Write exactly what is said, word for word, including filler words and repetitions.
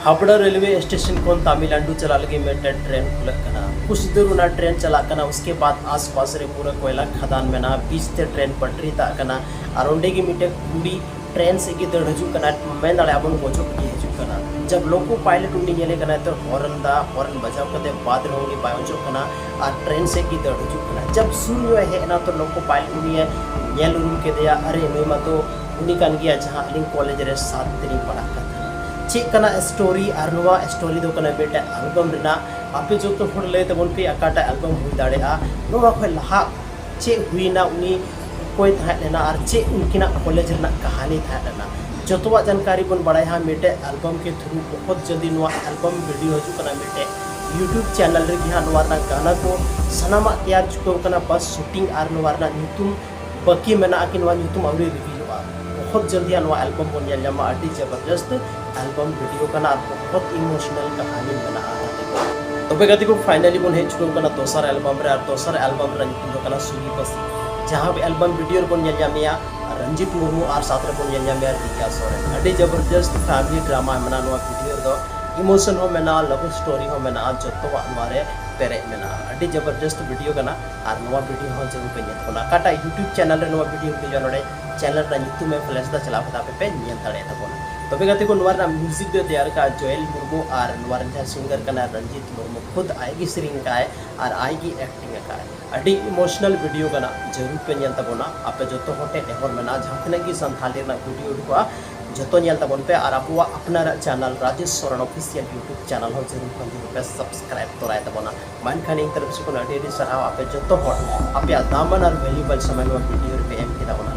ᱦᱟᱵᱲᱟ railway station ᱠᱷᱚᱱ ᱛᱟᱢᱤᱞᱱᱟᱰᱩ ᱪᱟᱞᱟᱜ ᱞᱟᱹᱜᱤᱫ ᱢᱤᱫᱴᱮᱱ ᱴᱨᱮᱱ ᱠᱷᱩᱞᱟᱹᱜ ᱠᱟᱱᱟ᱾ ᱠᱩᱥᱤ ᱫᱟᱹᱨ ᱚᱱᱟ ᱴᱨᱮᱱ ᱪᱟᱞᱟᱜ ᱠᱟᱱᱟ᱾ ᱩᱥᱠᱮ ᱵᱟᱫ ᱟᱥᱯᱟᱥ ᱨᱮ ᱯᱩᱨᱟᱹ ᱠᱚᱭᱞᱟ ᱠᱷᱟᱫᱟᱱ ᱢᱮᱱᱟᱜᱼᱟ᱾ ᱵᱤᱪ ᱛᱮ ᱴᱨᱮᱱ ᱯᱟᱴᱨᱤ ᱛᱟᱜ ᱠᱟᱱᱟ ᱟᱨ ᱚᱸᱰᱮ ᱜᱮ ᱢᱤᱫᱴᱮᱱ ᱠᱩᱲᱤ ᱴᱨᱮᱱ ᱥᱮᱫ ᱜᱮ ᱫᱟᱹᱲ ᱦᱤᱡᱩᱜ ᱠᱟᱱᱟ᱾ ᱢᱮᱱ ᱫᱟᱲᱮᱭᱟᱜᱼᱟ ᱵᱚᱱ ᱜᱚᱡᱚᱜ ᱜᱮ ᱦᱤᱡᱩᱜ ᱠᱟᱱᱟ᱾ ᱡᱟᱵ ᱞᱳᱠᱳ ᱯᱟᱭᱞᱚᱴ ᱩᱱᱤ ᱧᱮᱞᱮ ᱠᱟᱱᱟᱭ ᱛᱚ ᱦᱚᱨᱱ ᱫᱟ, ᱦᱚᱨᱱ ᱵᱟᱡᱟᱣ ᱠᱟᱛᱮ ᱵᱟᱫ ᱨᱮᱦᱚᱸ ᱩᱱᱤ ᱵᱟᱭ ᱚᱪᱚᱜ ᱠᱟᱱᱟ ᱟᱨ ᱴᱨᱮᱱ ᱥᱮᱫ ᱜᱮ ᱫᱟᱹᱲ ᱦᱤᱡᱩᱜ ᱠᱟᱱᱟ᱾ ᱡᱟᱵ ᱥᱩᱨ ᱧᱚᱜ ᱮ ᱦᱮᱡ ᱮᱱᱟ ᱛᱚ ᱞᱳᱠᱳ ᱯᱟᱭᱞᱚᱴ ᱩᱱᱤᱭᱮ ᱧᱮᱞ ᱩᱨᱩᱢ ᱠᱮᱫᱮᱭᱟ, ᱟᱨᱮ ᱱᱩᱭ ᱢᱟᱛᱚ ᱩᱱᱤ ᱠᱟᱱ ᱜᱮᱭᱟ ᱡᱟᱦᱟᱸ ᱟᱹᱞᱤᱧ ᱠᱚᱞᱮᱡᱽ ᱨᱮ ᱥᱟᱛ ᱛᱮᱞᱤᱧ ᱯᱟᱲᱦᱟᱜ ᱠᱟᱱ ᱛᱟᱦᱮᱱᱟ᱾ ᱪᱮᱫ ᱠᱟᱱᱟ ᱥᱴᱳᱨᱤ? ᱟᱨ ᱱᱚᱣᱟ ᱥᱴᱳᱨᱤ ᱫᱚ ᱠᱟᱱᱟ ᱢᱤᱫᱴᱮᱱ ᱮᱞᱵᱟᱢ ᱨᱮᱱᱟᱜ᱾ ᱟᱯᱮ ᱡᱚᱛᱚ ᱦᱚᱲ ᱞᱟᱹᱭ ᱛᱟᱵᱚᱱ ᱯᱮ ᱚᱠᱟᱴᱟᱜ ᱮᱞᱵᱟᱢ ᱦᱩᱭ ᱫᱟᱲᱮᱭᱟᱜᱼᱟ᱾ ᱱᱚᱣᱟ ᱠᱷᱚᱱ ᱞᱟᱦᱟ ᱪᱮᱫ ᱦᱩᱭᱱᱟ, ᱩᱱᱤ ᱚᱠᱚᱭ ᱛᱟᱦᱮᱸ ᱞᱮᱱᱟ ᱟᱨ ᱪᱮᱫ ᱩᱱᱠᱤᱱᱟᱜ ᱠᱚᱞᱮᱡᱽ ᱨᱮᱱᱟᱜ ᱠᱟᱹᱦᱱᱤ ᱛᱟᱦᱮᱸ ᱞᱮᱱᱟ, ᱡᱚᱛᱚᱣᱟᱜ ᱡᱟᱱᱠᱟᱨᱤ ᱵᱚᱱ ᱵᱟᱲᱟᱭᱟ ᱢᱤᱫᱴᱮᱡ ᱮᱞᱵᱟᱢ ᱠᱮ ᱛᱷᱨᱩ᱾ ᱵᱚᱦᱩᱛ ᱡᱚᱞᱫᱤ ᱱᱚᱣᱟ ᱮᱞᱵᱟᱢ ᱵᱷᱤᱰᱤᱭᱳ ᱦᱤᱡᱩᱜ ᱠᱟᱱᱟ ᱢᱤᱫᱴᱮᱡ YouTube ᱪᱮᱱᱮᱞ ᱨᱮᱜᱮ ᱦᱟᱸᱜ᱾ ᱱᱚᱣᱟ ᱨᱮᱱᱟᱜ ᱜᱟᱱᱟ ᱠᱚ ᱥᱟᱱᱟᱢᱟᱜ ᱛᱮᱭᱟᱨ ᱪᱩᱠᱟᱹᱣ ᱠᱟᱱᱟ, ᱵᱟᱥ ᱥᱩᱴᱤᱝ ᱟᱨ ᱱᱚᱣᱟ ᱨᱮᱱᱟᱜ ᱧᱩᱛᱩᱢ ᱵᱟᱹᱠᱤ ᱢᱮᱱᱟᱜᱼᱟ ᱠᱤ ᱱᱚᱣᱟ ᱧᱩᱛᱩᱢ ᱟᱹᱣᱨᱤ ᱨᱤᱵᱷᱤᱞᱚᱜᱼᱟ᱾ ᱵᱚᱦᱩᱛ ᱡᱚᱞᱫᱤ ᱦᱟᱸᱜ ᱱᱚᱣᱟ ᱮᱞᱵᱟᱢ ᱵᱚᱱ ᱧᱮᱞ ᱧᱟᱢᱟ᱾ ᱟᱹᱰᱤ ᱡᱚᱵᱚᱨᱫᱚᱥᱛ ᱮᱞᱵᱟᱢ ᱵᱷᱤᱰᱤᱭᱳ ᱠᱟᱱᱟ ᱟᱨ ᱵᱚᱦᱩᱛ ᱤᱢᱳᱥᱚᱱᱟᱞ ᱠᱟᱦᱟᱱᱤ ᱢᱮᱱᱟᱜᱼᱟ ᱚᱱᱟ ᱨᱮ᱾ ᱛᱚᱵᱮ ᱜᱟᱛᱮ ᱠᱚ, ᱯᱷᱟᱭᱱᱟᱞᱤ ᱵᱚᱱ ᱦᱮᱡ ᱪᱩᱠᱟᱹᱣ ᱠᱟᱱᱟ ᱫᱚᱥᱟᱨ ᱮᱞᱵᱟᱢ ᱨᱮ, ᱟᱨ ᱫᱚᱥᱟᱨ ᱮᱞᱵᱟᱢ ᱨᱮᱱᱟᱜ ᱧᱩᱛᱩᱢ ᱫᱚ ᱠᱟᱱᱟ ᱥᱩᱜᱤ ᱯᱟᱥᱤ, ᱡᱟᱦᱟᱸ ᱮᱞᱵᱟᱢ ᱵᱷᱤᱰᱤᱭᱳ ᱨᱮᱵᱚᱱ ᱧᱮᱞ ᱧᱟᱢᱮᱭᱟ ᱨᱚᱧᱡᱤᱛ ᱢᱩᱨᱢᱩ ᱟᱨ ᱥᱟᱛ ᱨᱮᱵᱚᱱ ᱧᱮᱞ ᱧᱟᱢᱮᱭᱟ ᱨᱤᱠᱟ ᱥᱚᱨᱮᱱ᱾ ᱟᱹᱰᱤ ᱡᱚᱵᱚᱨᱫᱚᱥᱛ ᱯᱷᱮᱢᱤᱞᱤ ᱰᱨᱟᱢᱟ ᱢᱮᱱᱟᱜᱼᱟ ᱱᱚᱣᱟ ᱵᱷᱤᱰᱤᱭᱳ ᱨᱮᱫᱚ, ᱤᱢᱳᱥᱚᱱ ᱦᱚᱸ ᱢᱮᱱᱟᱜᱼᱟ, ᱞᱟᱵᱷ ᱥᱴᱳᱨᱤ ᱦᱚᱸ ᱢᱮᱱᱟᱜᱼᱟ, ᱡᱚᱛᱚᱣᱟᱜ ᱱᱚᱣᱟ ᱨᱮ ᱯᱮᱨᱮᱡ ᱢᱮᱱᱟᱜᱼᱟ᱾ ᱟᱹᱰᱤ ᱡᱚᱵᱚᱨᱫᱚᱥᱛ ᱵᱷᱤᱰᱤᱭᱳ ᱠᱟᱱᱟ ᱟᱨ ᱱᱚᱣᱟ ᱵᱷᱤᱰᱤᱭᱳ ᱦᱚᱸ ᱡᱟᱹᱨᱩᱲ ᱯᱮ ᱧᱮᱞ ᱛᱟᱵᱚᱱᱟ᱾ ᱚᱠᱟᱴᱟᱜ YouTube ᱪᱮᱱᱮᱞ ᱨᱮ ᱱᱚᱣᱟ ᱵᱷᱤᱰᱤᱭᱳ ᱦᱤᱡᱩᱜᱼᱟ, ᱱᱚᱰᱮ ᱪᱮᱱᱮᱞ ᱨᱮᱱᱟᱜ ᱧᱩᱛᱩᱢ ᱮ ᱯᱷᱞᱮᱥ ᱫᱟ, ᱪᱟᱞᱟᱣ ᱠᱟᱛᱮ ᱟᱯᱮ ᱯᱮ ᱧᱮᱞ ᱫᱟᱲᱮᱭᱟᱜ ᱛᱟᱵᱚᱱᱟ᱾ ᱛᱚᱵᱮ ᱜᱟᱛᱮ ᱠᱚ, ᱱᱚᱣᱟ ᱨᱮᱱᱟᱜ ᱢᱤᱣᱡᱤᱠ ᱫᱚ ᱛᱮᱭᱟᱨ ᱠᱟᱜᱼᱟ ᱡᱚᱭᱮᱞ ᱢᱩᱨᱢᱩ ᱟᱨ ᱱᱚᱣᱟ ᱨᱮᱱ ᱡᱟᱦᱟᱸᱭ ᱥᱤᱝᱜᱟᱨ ᱠᱟᱱᱟᱭ ᱨᱚᱧᱡᱤᱛ ᱢᱩᱨᱢᱩ, ᱠᱷᱩᱫ ᱟᱡ ᱜᱮ ᱥᱮᱨᱮᱧ ᱠᱟᱜᱼᱟᱭ ᱟᱨ ᱟᱡ ᱜᱮ ᱮᱠᱴᱤᱝ ᱟᱠᱟᱫᱼᱟᱭ᱾ ᱟᱹᱰᱤ ᱤᱢᱳᱥᱚᱱᱟᱞ ᱵᱷᱤᱰᱤᱭᱳ ᱠᱟᱱᱟ, ᱡᱟᱹᱨᱩᱲ ᱯᱮ ᱧᱮᱞ ᱛᱟᱵᱚᱱᱟ᱾ ᱟᱯᱮ ᱡᱚᱛᱚ ᱦᱚᱲ ᱴᱷᱮᱱ ᱱᱮᱦᱚᱨ ᱢᱮᱱᱟᱜᱼᱟ, ᱡᱟᱦᱟᱸ ᱛᱤᱱᱟᱹᱜ ᱜᱮ ᱥᱟᱱᱛᱷᱟᱞᱤ ᱨᱮᱱᱟᱜ ᱵᱷᱤᱰᱤᱭᱳ ᱩᱰᱩᱠᱚᱜᱼᱟ, ᱡᱚᱛᱚ ᱧᱮᱞ ᱛᱟᱵᱚᱱ ᱯᱮ ᱟᱨ ᱟᱵᱚᱣᱟᱜ ᱟᱯᱱᱟᱨᱟᱜ channel Rajesh Soren official YouTube channel ᱦᱚᱸ ᱡᱟᱹᱨᱩᱲ ᱠᱷᱚᱱ ᱡᱟᱹᱨᱩᱲ ᱯᱮ ᱥᱟᱵᱥᱠᱨᱟᱭᱤᱵ ᱛᱚᱨᱟᱭ ᱛᱟᱵᱚᱱᱟ᱾ ᱢᱟ ᱮᱱᱠᱷᱟᱱ ᱤᱧ ᱛᱚᱨᱚᱯ ᱥᱮᱫ ᱠᱷᱚᱱ ᱟᱹᱰᱤ ᱟᱹᱰᱤ ᱥᱟᱨᱦᱟᱣ, ᱟᱯᱮ ᱡᱚᱛᱚ ᱦᱚᱲ ᱟᱯᱮᱭᱟᱜ ᱫᱟᱢᱟᱱ ᱟᱨ ᱵᱷᱮᱞᱩᱭᱮᱵᱚᱞ ᱥᱚᱢᱚᱭ ᱱᱚᱣᱟ ᱵᱷᱤᱰᱤᱭᱳ ᱨᱮᱯᱮ ᱮᱢ ᱠᱮᱫᱟ ᱚᱱᱟ